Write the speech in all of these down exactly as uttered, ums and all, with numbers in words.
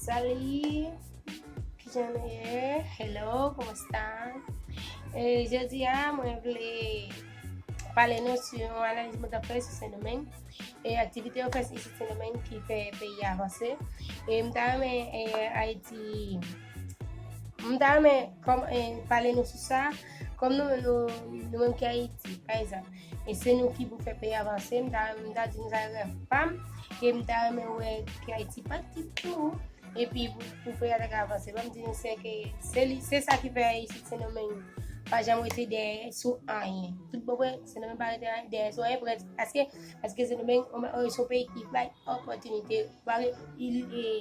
Salut, kijan nou ye? Hello, kòman sa? E, jodi a, mwen vle pale nou sou yon analiz mwen t ap fè sou Sendomeng. E aktivite yo fè isi Sendomeng ki fè peyi a avanse. E m ta renmen, e, Ayiti, m ta renmen kòm, e, pale nou sou sa, kòm nou, nou, nou menm ki Ayiti, pa egzanp. E se nou ki pou fè peyi avanse, m ta, m ta di nou sa rèv pa m, ke m ta renmen wè ke Ayiti pati tou, epi pou, pou peyi a ta ka avanse. Ban m di nou se ke se li, se sa ki fè Ayiti Sendomeng pa janm rete dèyè sou anyen. Tout bon vre, Sendomeng pa rete dèyè sou anyen, paske, paske Sendomeng, o, o, se yon peyi ki bay opòtinite, pa, il, e,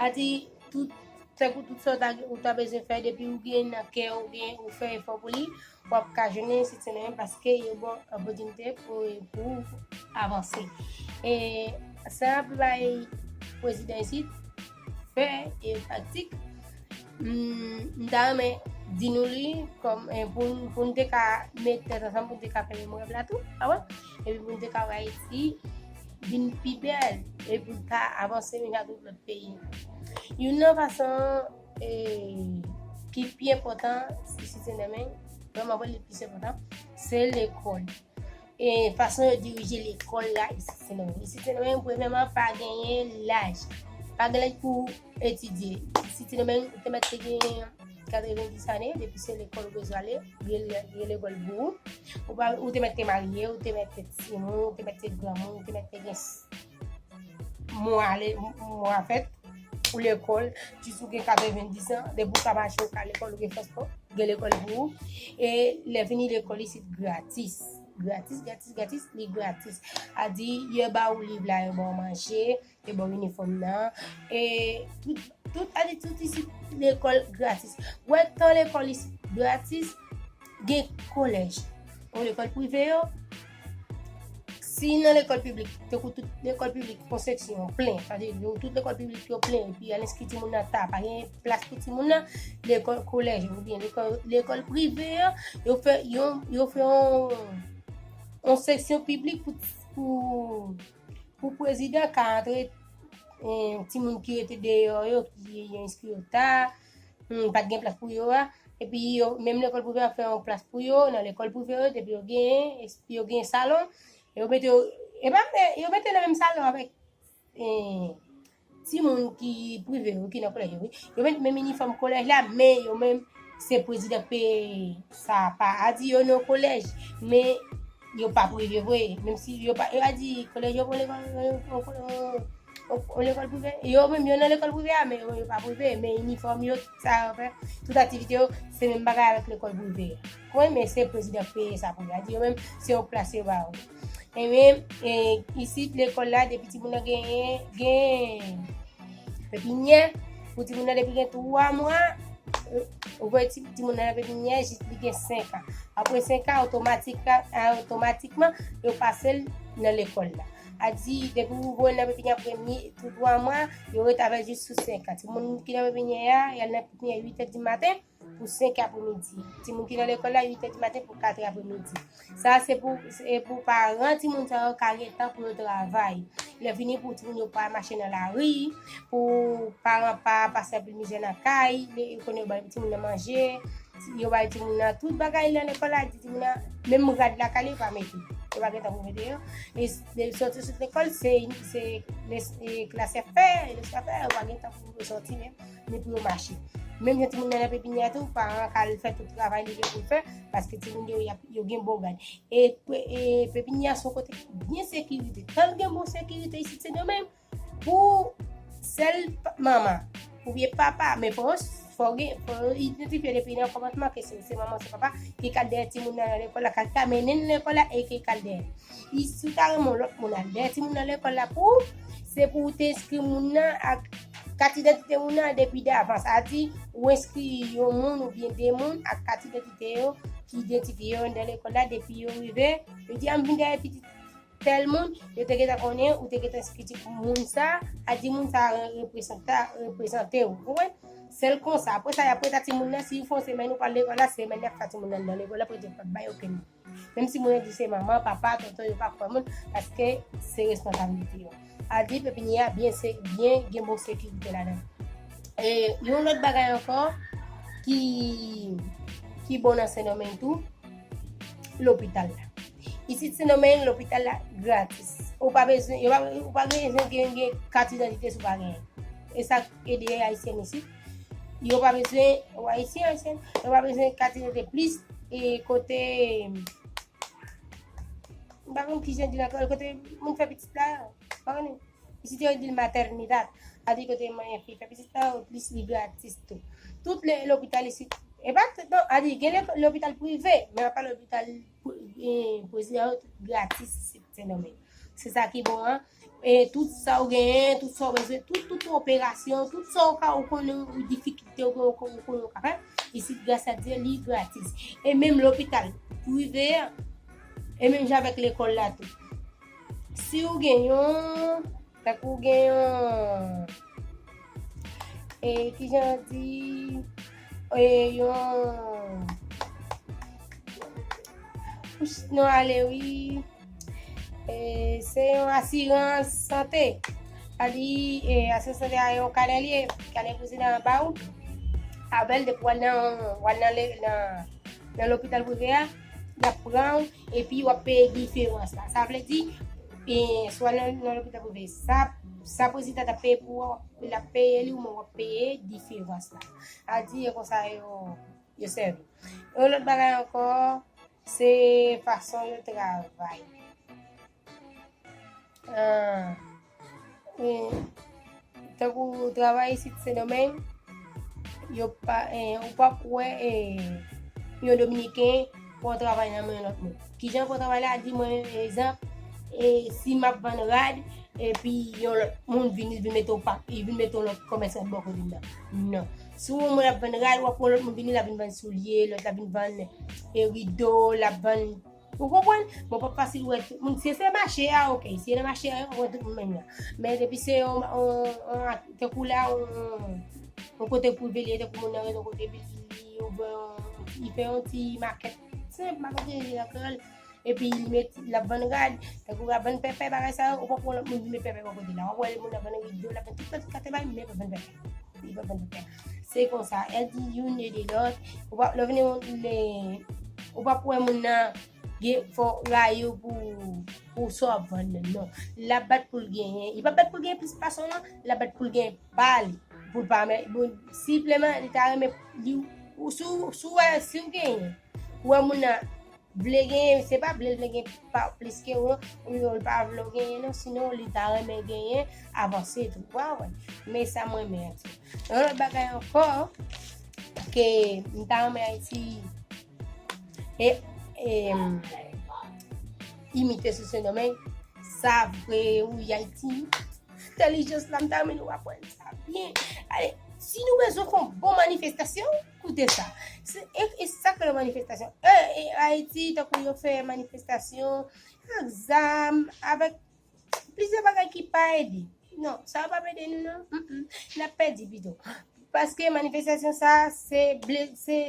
a di, tout, tankou tout sa w ta, ou ta bezwen fè, depi ou gen nan kè, ou gen, ou fè efò pou li, w ap ka jwenn isi Sendomeng paske yo ba w opòtinite pou, pou avanse. E sa ap bay prezidan isit fè e taktik. M, m ta renmen di nou li kòm, e, pou, n- pou n te ka met tèt ansanm, pou n te ka fè menm rèv la tou, pa vre? Epi pou n te ka wè Ayiti vin pi bèl, epi pou n ka avanse menm jan ak tout lòt peyi. Youn nan fason, e, ki pi enpòtan, si, si se nan men, vrèman vre, li plis enpòtan, se lekòl. E fason yo dirije lekòl la, isi se nan men. Isi se nan men, premyèman, pa genyen laj. Pa gen laj pou etidye. Isi se nan men, ou te mèt te gen katrevenndis ane, depi se lekòl ou bezwen ale, gen le- gen lekòl pou ou. Ou pa, ou te mèt te marye, ou te mèt te timoun, ou te mèt te granmoun, ou te mèt te gen s- mwa ale, mwa fèt pou lekòl, jis ou gen katrevenndis an, depi ou ka mache, ou ka lekòl, ou gen fòs, gen lekòl pou ou. E lè fini lekòl isit gratis. Gratis, gratis, gratis, li gratis. A di, yo ba ou liv la, yo ba ou manje, yo ba ou inifòm nan. E tout, tout, a di, tout isit lekòl gratis. Wè, tan lekòl isit gratis, gen kolèj. Ou lekòl prive yo, si nan lekòl piblik, tankou tout lekòl piblik, yon seksyon plen, sa vle di tout lekòl piblik yo plen, epi al enskri timoun nan ta, pa gen plas pou timoun nan, lekòl kolèj, oubyen lekòl, lekòl prive yo, yo fè, yo, yo fè yon, yon seksyon piblik pou, pou, pou prezidan ka antre, eh, timoun ki rete deyò yo, ki yo enskri yo ta, hmm, pa t gen plas pou yo a. Epi yo, menm lekòl prive a fè yon plas pou yo, nan lekòl prive yo, depi yo genyen, es- yo gen salon, yo mete yo, e pa, yo mete nan menm salon avèk, eh, timoun ki prive yo, ki nan kolèj yo, wi. Yo mete menm inifòm kolèj la, men yo menm se prezidan k peye sa pa. A di yo nan kolèj, men yo pa prive vre. Menm si yo pa, yo a di kolèj yo pran lekòl, yo, yo, yo, yo lekòl prive, yo menm yo nan lekòl prive a, men yo, yo pa prive, men inifòm yo, tout sa yo fè, tout aktivite yo, se menm bagay avèk lekòl prive a. Konprann, men se prezidan k peye sa pou yo. A di yo menm, se yon plas yo ba yo. Ebyen, e, isit lekòl la, depi timoun nan genyen, gen pepinyè, pou timoun nan depi gen twa mwa, e, ou voye ti, timoun nan nan pepinyè jis li gen senk an. Apre senk an, otomatik, otomatikman, yo pase l nan lekòl la. A di, depi ou voye l nan pepinyè premye, tou twa mwa, yo rete avè l jis sou senk an. Timoun ki nan pepinyè a, y al nan pepinyè uit è di maten pou senk è apremidi. Timoun ki nan lekòl la, uit è di maten pou kat è apremidi. Sa se pou, se pou paran timoun sa yo ka gen tan pou yo travay. Lè fini pou timoun yo pa mache nan lari, pou paran pa pase anpil mizè nan kay, yo konnen yo bay timoun nan manje, yo bay timoun nan tout bagay nan lekòl la, di timoun nan, menm rad lakay li, yo pa mete. Yo pa gen tan pou mete yo. E s- lè yo soti sot lekòl, se, se, le- e klas ap fè, e leson ap fè, yo pa gen tan pou yo soti menm, ni pou yo mache. Menm jan timoun nan nan pepinyè a tou, paran an ka al fè tout travay li gen pou l fè, paske timoun yo, y ap- yo gen bon gad. E, e pepinyè a se yon kote byen sekirite. Tan l gen bon sekirite isit Sendomeng, pou sèl pa- manman oubyen papa, men fò, fò gen, fò idantifye depi nan kòmansman ke se, se manman, se papa ki ka al dèyè timoun nan nan lekòl la, ka, ka mennen l lekòl la e ki ka al dèyè l. I- si w ta renmen yon lòt moun al dèyè timoun nan lekòl la pou ou, se pou w te enskri moun nan ak kat idantite moun nan depi davans. A di, ou enskri yon moun oubyen de moun ak kat idantite yo ki idantifye yo anndan lekòl la depi yo rive. Yo di, "A m vin dèyè pitit tèl moun," yo te gentan konnen, ou te gentan enskri ti moun sa, a di moun sa reprezanta- reprezante w. Ou konprann? Sèl konsa. Apre sa, y ap rete ak timoun nan, si w fè yon semèn ou pa al lekòl la, semèn nan y ap fè timoun nan anndan lekòl la, pou yo pa bay okenn moun. Menm si moun nan di se manman, papa, tonton, yo pa kwè moun, paske se responsablite yo. A di pepinyè a byen, se byen, gen bon sekirite ladan. E yon lòt bagay ankò ki, ki bon nan Sendomeng tou, lopital la. Isit Sendomeng, lopital la gratis. Ou pa bezwen, yo pa, ou pa bezwen gen, gen kat idantite si w pa genyen. E sa k ede Ayisyen isit. Yo pa bezwen, ou Ayisyen, Ayisyen, yo pa bezwen kat idantite plis, e kote, m pa konn kijan di l ankò, kote moun fè pitit la, pa konnen. Isit yo di l maternidad. A di kote manyen fi fè pitit la, plis li gratis tou. Tout le, lopital isit, e pa tout, non, a di gen le, lopital prive, men apa lopital pri-, e, prezidan yo tout gratis isit Sendomeng. Se sa ki bon an. E tout sa w genyen, tout sa w bezwen, tout, tout operasyon, tout sa w ka, ou konnen, ou difikilte, ou konnen, ou konnen, ou ka fè, isit, gras a Dye, li gratis. E menm lopital prive a, e menm jan avèk lekòl la tou. Si w gen yon, tankou w gen yon, e, kijan di, e, yon, non, ale wi. E, se yon asirans sante. Sa di, e, asirans sante a yon kanè li ye, kanè prezidan an ba ou. Avè l depi w al nan, w al nan, le- nan, nan lopital prive a, y ap pran w, epi w ap peye diferans la. Sa vle di, e, swa nan, nan lopital prive, sa, sa prezidan t ap peye pou ou, l ap peye li, ou menm w ap peye diferans la. A di, e konsa yo, yo sèvi. Yon lòt bagay ankò, se fason yo travay. Ah, e, tankou travay isit Sendomeng, yo pa, e, ou p ap wè, e, yon Dominiken pran travay nan men yon lòt moun. Kijan pran travay la? Di mwen, egzanp, e, si m ap vann rad, epi yon lòt moun vin, li vin mete yon pa, li vin mete yon lòt kòmès rad bò kote m nan. Non. Si yon moun ap vann rad, w ap wè yon lòt moun vini, l ap vin vann soulye, lòt la vin vann, e, rido, l ap vann Ou konprann? Bon, pa fasil wè tout moun. Si se mache a, oke. Si se nan mache a, yo konprann tout moun menm jan. Men depi se yon, yon, yon, tankou la, yon, yon kote prive li ye, tankou moun nan rete yon kote, epi li, li ouvè yon, li fè yon ti makèt senp, makèt de lakòl, epi li met, l ap vann rad, tankou l ap vann pèpè, bagay sa yo, ou pa konn lòt moun vin met pèpè bò kote la. W ap wè moun nan vann rido, l ap vann tout kalite bagay, men pa vann pèpè. Li pa vann pèpè. Se konsa, èd youn ede lòt. Ou pa, lè w vini, le, ou p ap wè moun nan gen, fò rayi w pou, pou sa w ap vann nan, non. L ap bat pou l genyen. Li p ap bat pou l genyen plis pase w, non. L ap bat pou l genyen pa li. Pou l pa mè-, pou, sipleman, li ta renmen, li, ou, si w, si w wè, si w genyen, ou wè moun nan vle genyen, se pa vle l vle gen pa plis ke ou, oubyen l pa vle w genyen, non, sinon li ta renmen genyen, avanse tou. Wa wè. Men sa m renmen an tou. Yon lòt bagay ankò, ke m ta renmen Ayiti e, e, imite sou Sendomeng, sa vre, wi, Ayiti. Entèlijans la, m ta renmen nou aprann sa byen. Ale, si nou bezwen fè yon bon manifestasyon, koute sa. Se, e, e sa k rele manifestasyon. E, e Ayiti, tankou yo fè manifestasyon, ak zam, avèk plizyè bagay ki pa ede. Non, sa yo p ap ede nou, non. Mm, mm. N ap pèdi pito. Paske manifestasyon sa, se ble-, se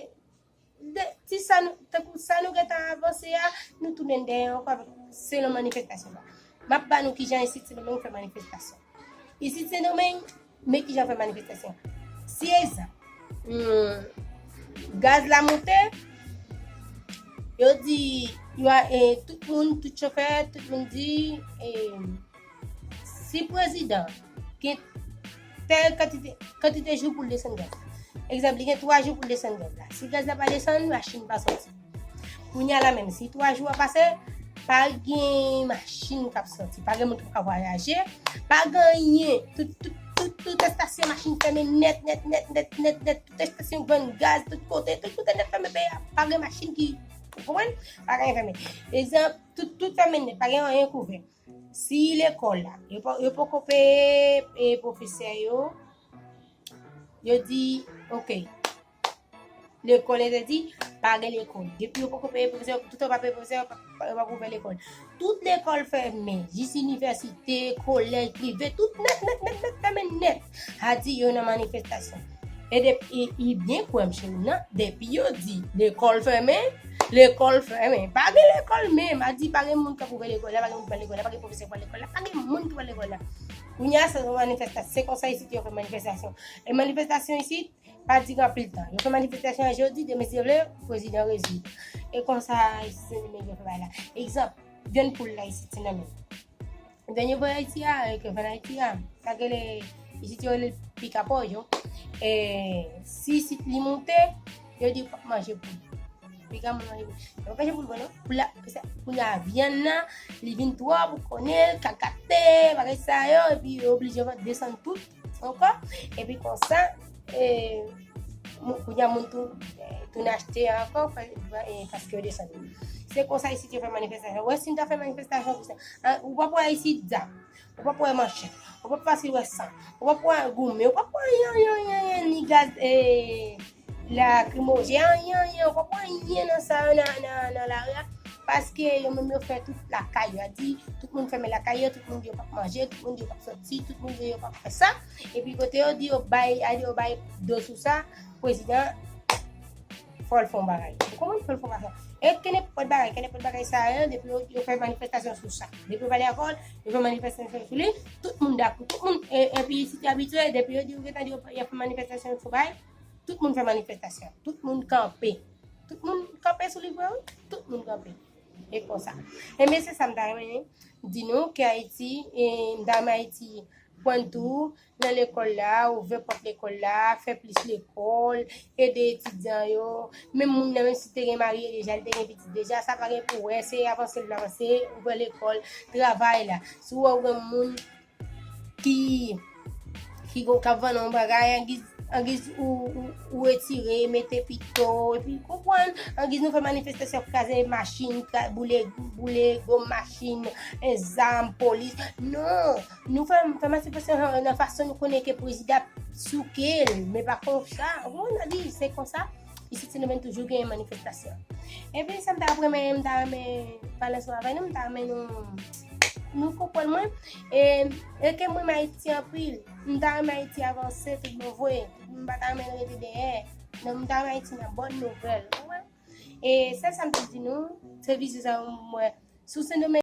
de, ti sa nou, tankou sa nou gentan avanse a, nou tounen dèyè ankò avèk, selon manifestasyon sa. M ap ba nou kijan isit Sendomeng fè manifestasyon. Isit Sendomeng, men kijan fè manifestasyon. Si egzanp, hmm, gaz la monte, yo di, yo a, e, tout moun, tout chofè, tout moun di, e, si prezidan gen tèl kantite, kantite jou pou l desann gaz la. Egzanp, li gen twa jou pou l desann gaz la. Si gaz la pa desann, machin pa sòti. Kounye a la menm, si twa jou a pase, pa gen machin k ap sòti, pa gen moun k ap ka vwayaje, pa gen anyen. Tout, tout, tout, tout estasyon machin fèmen nèt, nèt, nèt, nèt, nèt, nèt. Tout estasyon vann gaz, tout kote, tout kote nèt fèmen peyi a. Pa gen machin ki, ou konprann? Pa gen anyen fèmen. Egzanp, tout, tout fèmen nèt, pa gen anyen k ouvè. Si lekòl la, yo pa, yo poko peye, e, pwofesè yo, yo di, oke, lekòl entèdi, pa gen lekòl. Depi yo poko peye pwofesè yo, toutan yo pa peye pwofesè yo, pa, pa, yo pa pou ouvè lekòl. Tout lekòl fèmen, jis inivèsite, kolèj prive, tout nèt, nèt, nèt, nèt, fèmen nèt. A di yo nan manifestasyon. E depi, e, e byen kwè m, cheri m nan, depi yo di lekòl fèmen, lekòl fèmen. Pa gen lekòl menm. A di pa gen moun k ap ouvè lekòl la, pa gen moun ki pral lekòl la, pa gen pwofesè ki pral lekòl la, pa gen moun ki pral lekòl la. Kounye a, se yon manifestasyon. Se konsa isit yo fè manifestasyon. E manifestasyon isit, pa dire anpil tan. Yo fè manifestasyon a jodi, demen si Dye vle, prezidan rezid. E konsa, isit Sendomeng yo fè bagay la. Egzanp, grenn poul la isit, se nan men. Grenn yo voye Ayiti a, e ke vann Ayiti a. Sa ke le, isit yo rele pikapòj yo. E si isit li moute, yo di yo p ap manje poul. Piga moun manje poul. Yo pa manje poul bon non. Poul la, sa, poul la vyann nan, li vin twòp, ou konnen, kakate, bagay sa yo, epi yo oblije desann tout ankò. Epi konsa, e, moun, kounye a moun tou, e, tounen achte ankò, pa-, e, paske yo desann. Se konsa isit yo fè manifestasyon. Wè, si n ta fè manifestasyon konsa, an, ou p ap wè isit zam. Ou p ap wè manchèt. Ou p ap fasil wè san. Ou p ap wè goumen. Ou p ap wè anyen, anyen, anyen, anyen, ni gaz, e, lakrimojèn, anyen, anyen. Ou p ap wè anyen nan sa yo nan, nan, nan lari a. Paske yo menm yo fè tout lakay yo. A di, tout moun fèmen lakay yo, tout moun di yo p ap manje, tout moun di yo p ap soti, tout moun di yo p ap fè sa. Epi kote yo di yo bay, a di yo bay do sou sa, prezidan, fò l fè yon bagay. Ou konprann? Fò l fè yon bagay. E ke nenpòt bagay, ke nenpòt bagay sa yo, depi yo, yo fè manifestasyon sou sa. Depi yo pa dakò, yo fè manifestasyon sou li, tout moun dakò. Tout moun, e, epi si te abitye, depi yo di yo gentan di yo, y ap fè manifestasyon sou bagay, tout moun fè manifestasyon. Tout moun kanpe. Tout moun kanpe sou li vre, wi. Tout moun kanpe. E konsa. Enben, se sa m ta renmen di nou, ke Ayiti, e, m ta renmen Ayiti pran tou nan lekòl la, ouvè pòt lekòl la, fè plis lekòl, ede etidyan yo. Menm moun nan, menm si te gen marye deja, li te gen pitit deja, sa pa gen pou wè, se avanse l avanse, ouvè lekòl, travay la. Si w wè w gen moun ki, ki gon, k ap vann yon bagay, angiz, angiz ou, ou, ou retire, mete pito, epi konprann, angiz nou fè manifestasyon, kraze machin, kra-, boule, boule gwo machin, e, zam, polis. Non, nou fè, fè manifestasyon nan fason nou konnen ke prezidan ap souke l, men pa konsa. Ou konprann, di, se konsa. Isit, Sendomeng toujou genyen manifestasyon. Epi, sa m ta ap renmen, m ta renmen pale ansanm avè nou, m ta renmen nou, nou konprann mwen. E, e ke m renmen Ayiti anpil. M ta renmen Ayiti avanse tout bon vre. M pa ta renmen l rete dèyè. Non, m ta renmen Ayiti nan bòn nouvèl. Ou konprann? E sèl sa m te di nou, se vizyon sa m wè sou Sendomeng.